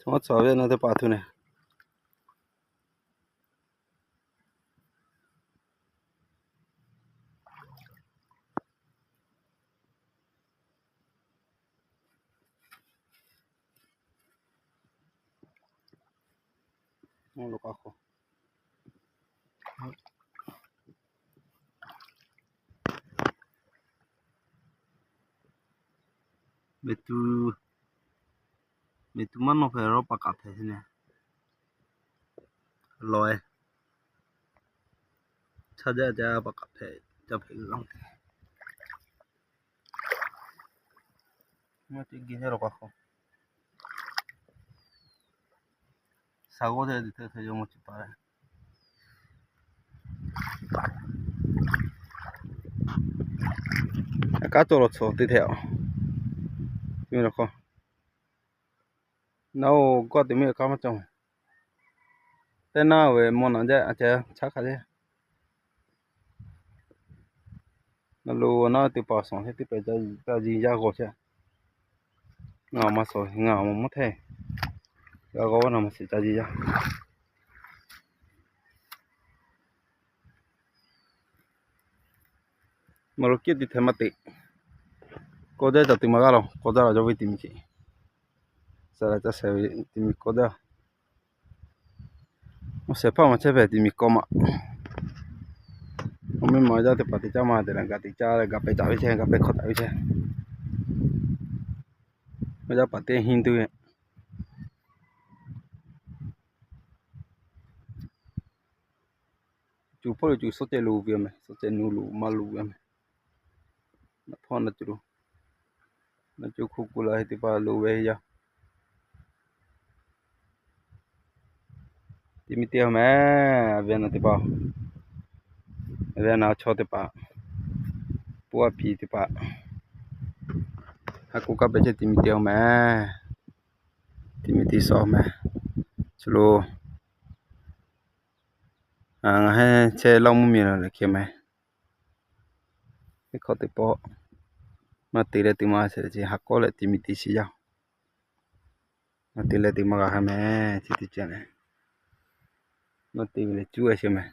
Maˇ cawˬ ve na teˇ hpaˍ htu neh. Meꞈ tu, meꞈ tu maˇ nawˇ hpehꞈ rawˉ pa kaꞈ hpehꞈ ne. Lawˬ-e. Chaˇ jaˇ jaˇ pa kaꞈ hpehꞈ, ca hpehꞈ g'uiˬ laˇ. Maˇ te geh heh law k'aw k'aw. Sa g'awˇ te te te yawˇ maˇ ci pa leh. Aꞈ kaˉ cawˬ lawˬ tsuhˍ te hteꞈ-a. Nyi law k'aw. Naˉ-oˬ, gawˇ te miˇ aꞈ kaˉ maˇ cawˬ. Teˇ naˉ ve mawˇ naꞈ jaˇ, a ceh chaˉ hk'a jaˇ. Naˉ lo naˉ teˇ hpaˍ suhˍ teˇ teˇ pehˍ ca ji yaˇ g'aw chehˇ. Ngaˬ maˇ suhˍ, ngaˬ maˇ mawˇ hteˇ. G'a g'aw naˬ maˇ shiˍ ca ji yaˇ. Maˇ lo kiˆ te hteꞈ maˇ te. K'aw jaˇ caˬ te maˇ g'a law, k'aw jaˇ la jaw ve te miˬ ce. Saˍ laꞈ ca shehˍ ve te miˬ k'aw jaˇ. Awˬ shehˍ hpaˇ maˇ chehˇ hpehꞈ te miˬ k'aw maꞈ. Awˬ miˇ ma jaˇ teˇ hpaˍ te caˇ ma te leh gaꞈ te caˇ leh gaꞈ pehˍ taˍ ve chehˇ, gaꞈ pehˍ hkawˇ taˍ ve chehˇ. Maˇ jaˇ paˍ teˇ hinˉ tuˬ ve. Cuˬ hpawˇ lo cuˬ suhˉ ceh lo ve meh, suhˉ ceh nu lo maˇ lo ve meh. Naˬ hpawˇ naˬ cuˬ lo, naˬ cuˬ hk'oˆ ku la he teˇ hpaˍ lo ve yaˇ. Te miˬ te-a meh, a ve naˬ teˇ hpaˍ, a ve naˬ chaw teˇ hpaˍ, puˇ a piˍ teˇ hpaˍ, ha k'oˆ kaˇ pehꞈ chehˇ te miˬ te-a meh. Te miˬ te suhˍ meh. Chi lo ngaˬ heˇ chehˇ Laˇ mvuhˇ miˬ la leh hk'e meh. Teˇ hkawˇ teˇ pawˆ, maˇ te leh te maˇ g'a sheˍ leh chi ha k'awˉ leh te miˬ te shiˍ yaˇ. Maˇ te leh te maˇ g'a ha meh, chi teˇ ceuˬ leh. Maˇ te ve leh cuˉ a sheˍ meh.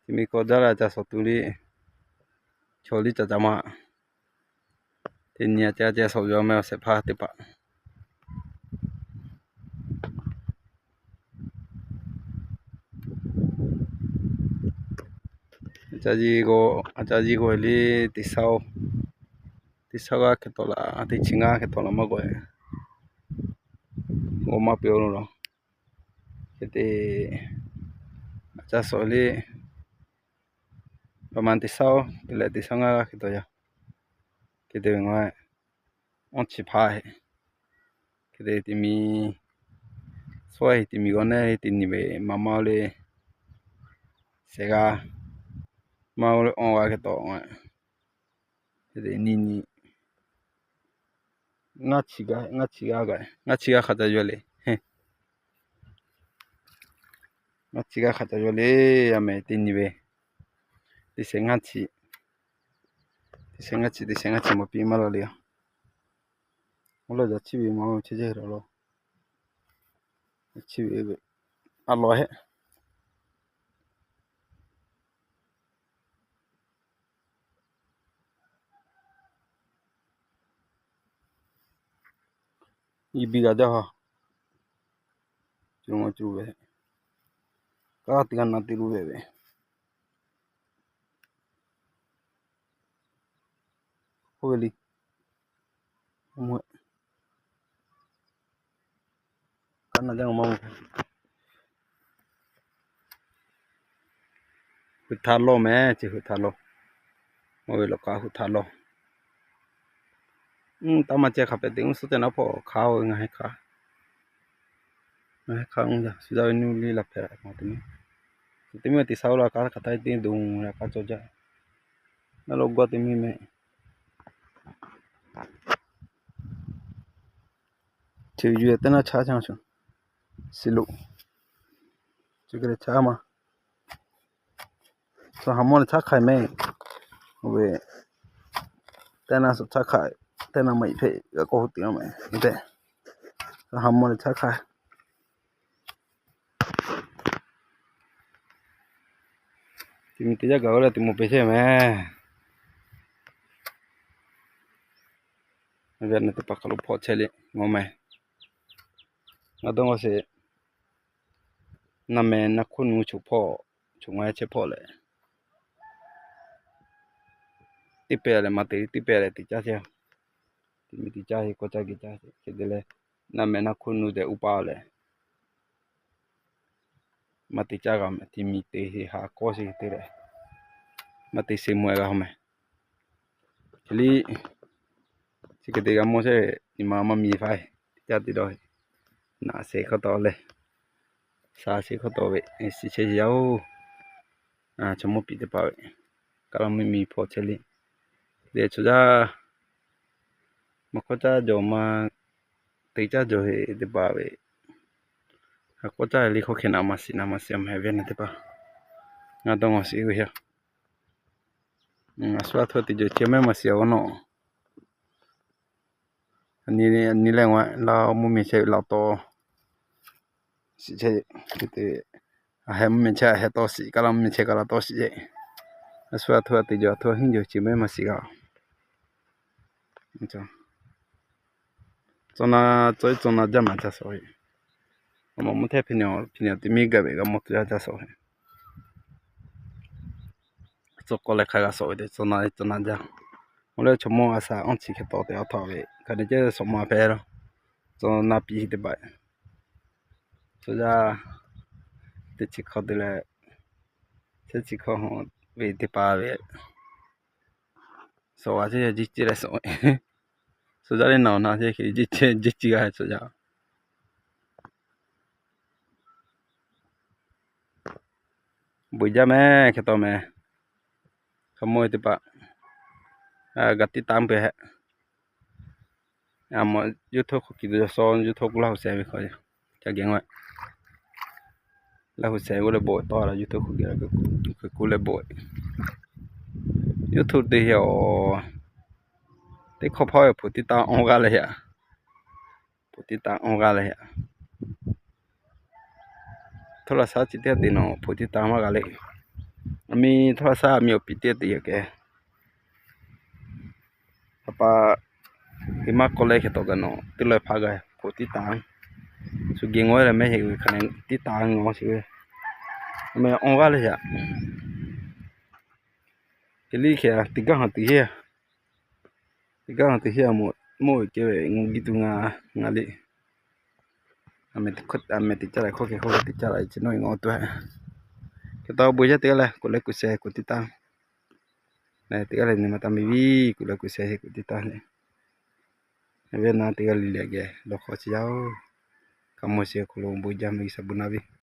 Chi miˬ k'aw jaˇ la ca shawˍ tu liˇ, chaw liˇ ca ca maˇ. Teˇ nyi a ca ca shawˍ yaw meh awˬ shehˍ hpaˇ teˇ hpaˍ. A ca ji k'o, a ca ji k'o liˇ teˇ shaˉ-oˬ, teˇ shaˉ g'aˇ hk'e tawˆ la, teˇ chi ngaˇ hk'e tawˆ la maˇ k'oˆ-e. G'aw maˇ peuˬ-o lo laˬ. Hk'e te, a ca shawˍ liˇ, pa ma teˇ shaˉ-oˬ te leh teˇ shaˉ ngaˇ g'aˇ hk'e tawˆ yaˇ. Hk'e te ve ngaˬ awˇ chi hpaˇ heˆ. Hk'e te te miˬ, suhˉ heˆ te miˬ g'aw neˇ heˆ te nyi ve maˇ maˇ le, shehˍ g'aˇ, maˇ le awˇ g'aˇ hk'e tawˆ. Hk'e te nyi nyi, ngaˇ chi g'aˇ, ngaˇ chi g'aˇ kaꞈ, ngaˇ chi g'aˇ hk'a ca yaw le. Ngaˇ chi g'aˇ hk'a ca yaw le, a meh te nyi ve, teˇ shehˍ ngaˇ chi, teˇ shehˍ ngaˇ chi, teˇ shehˍ ngaˇ chi maˇ piˇ maˇ la le. Awˬ lawn yaꞈ chi ve maˇ chehˇ chehˇ la law. Chi ve a lawˬ heˆ. Iˉ biˇ g'a jaˇ ha. Cuˬ ma cuˬ ve, kaꞈ teˇ g'aˇ na te lo ve ve. K'oˆ ve le. Kaꞈ na jaˇ ma. Hui htaꞈ lawˇ meh, chi hui htaꞈ lawˇ. Maˇ ve lawˬ k'aꞈ hui htaꞈ lawˇ. Taˇ maˇ ceh hk'a pehꞈ te mvuhˇ suhˉ ceh naˉ hpawˇ hk'a-o ngaˬ hui hk'a. Ngaˬ hui hk'a mvuhˇ yaˇ shu jaˇ ve nuˇ liˇ la hpehꞈ la ma te mvuhˇ. Te mvuhˇ te shaˉ-oˬ la k'aˉ hk'aˬ htaˇ teˇ dawˬ la k'aˉ cawˬ jaˇ. Naˉ lo g'awˇ te mvuhˇ meh. Chi yuˬ teˇ naˇ chaˇ chaˇ shuˍ, si lo, chi hk'e leh chaˇ ma. Chaw ha mawˇ leh chaˇ hk'ai meh. Oˇ ve, Tehˇ naˆ suhˍ chaˇ hkaˆ, tehˇ naˆ maˇ iˍ hpehꞈ g'a k'oˆ hui te maˇ meh tehꞈ, ha mawˇ leh chaˇ hkaˆ. Teˇ miˬ teˇ yaˇ gaˬ ve leh teˇ moˍ pehˬ chehˇ meh. Ve na teˇ hpaˍ hk'aˬ lo hpawˇ chehˇ le ngaw meh. Ngaˬ dawˇ ngaw sheˍ. Naˆ meh naˆ hkuˇ nu choˬ hpawˇ, choˬ ngaˬ chehˇ hpawˇ leh, teˇ pehˇ leh maˇ te, teˇ pehˇ leh teˇ caˇ chehˇ. Teˇ miˬ teˇ caˇ heˆ, kawˇ caˇ geh caˇ hk'e te leh, naˆ meh naˆ hkuˇ nu tehꞈ uˉ paˇ leh, maˇ te caˇ g'a meh, teˇ miˬ te heˆ ha kawˇ sheˍ te leh, maˇ te sheˍ maweh g'a meh. Hk'e liˇ chi hk'e te g'a mawˇ chehˇ, nyi ma maˇ miˬ faˇ, teˇ caˇ te dawˇ, naꞈ sheˍ hk'awꞈ taw leh, sha sheˍ hk'awꞈ taw ve, shiˍ chehˇ yaˇ oˬ. Chaw mawˇ piˍ teˇ hpaˍ ve, kaꞈ la mvuhˇ miˬ hpawˇ chehˇ le. Leh chaw yaˇ maˇ kawˇ caˇ jawˬ maˇ te caˇ jawˬ heˆ teˇ hpaˍ ve, ha kawˇ caˇ liˇ hk'awˇ hk'e naꞈ maˇ shiˍ naꞈ maˇ shiˍ meh ve na teˇ hpaˍ. Ngaˬ dawˇ ngaw sheˍ ve yaˇ. A shu a htoꞈ te jawˬ chi mehˉ maˇ shiˍ a g'a nawˬ. Nyi leh ngaˬ la mvuhˇ miˬ chehˇ ve laꞈ taw shiˍ chehˇ, a heh mvuhˇ miˬ chehˇ a heh taw shiˍ, kaꞈ la mvuhˇ miˬ chehˇ kaꞈ la taw shiˍ chehˇ. A shu a htoꞈ a te jawˬ a htoꞈ a hiˉ jawˬ chi mehˉ maˇ shiˍ g'a. Tcuh na, tcuh iˉ tcuh na jaˇ maˍ jaˇ shawˍ ve. A maꞈ mvuhˇ hteˇ hpi nyi hpi nyi teˇ miˬ gaˬ ve g'a mawˇ tuˬ jaˇ jaˇ shawˍ ve. Tcuh k'aw leh hk'a g'a shawˍ ve te tcuh na tcuh na jaˇ. Oˇ leh chaw mawˇ a shaꞈ awˇ chi hk'e taw te awˬ htaꞈ ve hk'a dehꞈ ceh shawˍ ma hpehꞈ la. Tcuh na piˇ teˇ hpaˍ, tcuh yaˇ teˇ chi hk'awꞈ te leh, chi chi hk'awꞈ ve teˇ hpaˍ ve, shawˍ a ceh jiˇ ciˇ leh shawˍ ve. Tcuh yaˇ le naˬ na ceh hk'e jiˇ ciˇ g'a tcuh yaˇ. Bon jaˇ meh hk'e taw meh. Hk'a mawˇ ve teˇ hpaˍ, ga tiˇ taˍ peuˬ hehꞈ. A maꞈ YouTube hk'aw kiˬ tuˬ yaw shaw YouTube k'o Laˇ huˍ shehˍ ve hk'aw, ca geh ngaw, Laˇ huˍ shehˍ k'oˆ leh bawˬ tawˆ la YouTube hk'aw geh, kuˬ leh bawˬ. YouTube te hehꞈ awˬ, teˇ hkawˇ hpaˇ ve hpu tiˇ taˍ awˬ g'aˇ leh hehꞈ, hpu tiˇ taˍ awˬ g'aˇ leh hehꞈ. Htawˇ laꞈ shaˉ chi teˇ g'aˇ te nawˬ hpu tiˇ taˍ maˇ g'a le. A miˬ htawˇ laꞈ shaˉ a miˬ awˬ piˍ teˇ g'aˇ te yaꞈ kehˬ. A pa, heˍ maˇ k'aw leh hk'e tawꞈ gaˬ nawˬ teˇ laweh hpaˇ g'a hpu tiˇ taˍ. Shu geh ngaw leh mehˉ heˆ ve hk'a neh tiˇ taˍ ngaw sheˍ ve. A meh awˬ g'aˇ leh hehꞈ. Hk'e liˇ hk'e teˇ gaˇ ha teˇ heˆ, teˇ gaˇ ha teˇ heˆ a mawˬ mawˇ ve kehˬ ve ngaˬ giˇ tuˬ ngaˬ, ngaˬ liˇ. A meh teˇ caˇ la hkawˇ hk'e hkawˇ ve teˇ caˇ la chi nawˬ ngaˬ tuˬ hehꞈ. Hk'e taw bon jaˇ teˇ g'aˇ leh kuˬ leh kuˬ shehˍ kuˬ tiˇ taˍ. Teˇ g'aˇ leh nyi ma taˍ miˬ viˉ kuˬ leh kuˬ shehˍ kuˬ tiˇ taˍ le. Ve na teˇ g'aˇ leh leh geh lawˬ hk'aw chi yaˇ oˬ. Hk'a mawˇ shehˍ hk'aw lo bon jaˇ meh G'uiˬsha bon naˆ viˉ.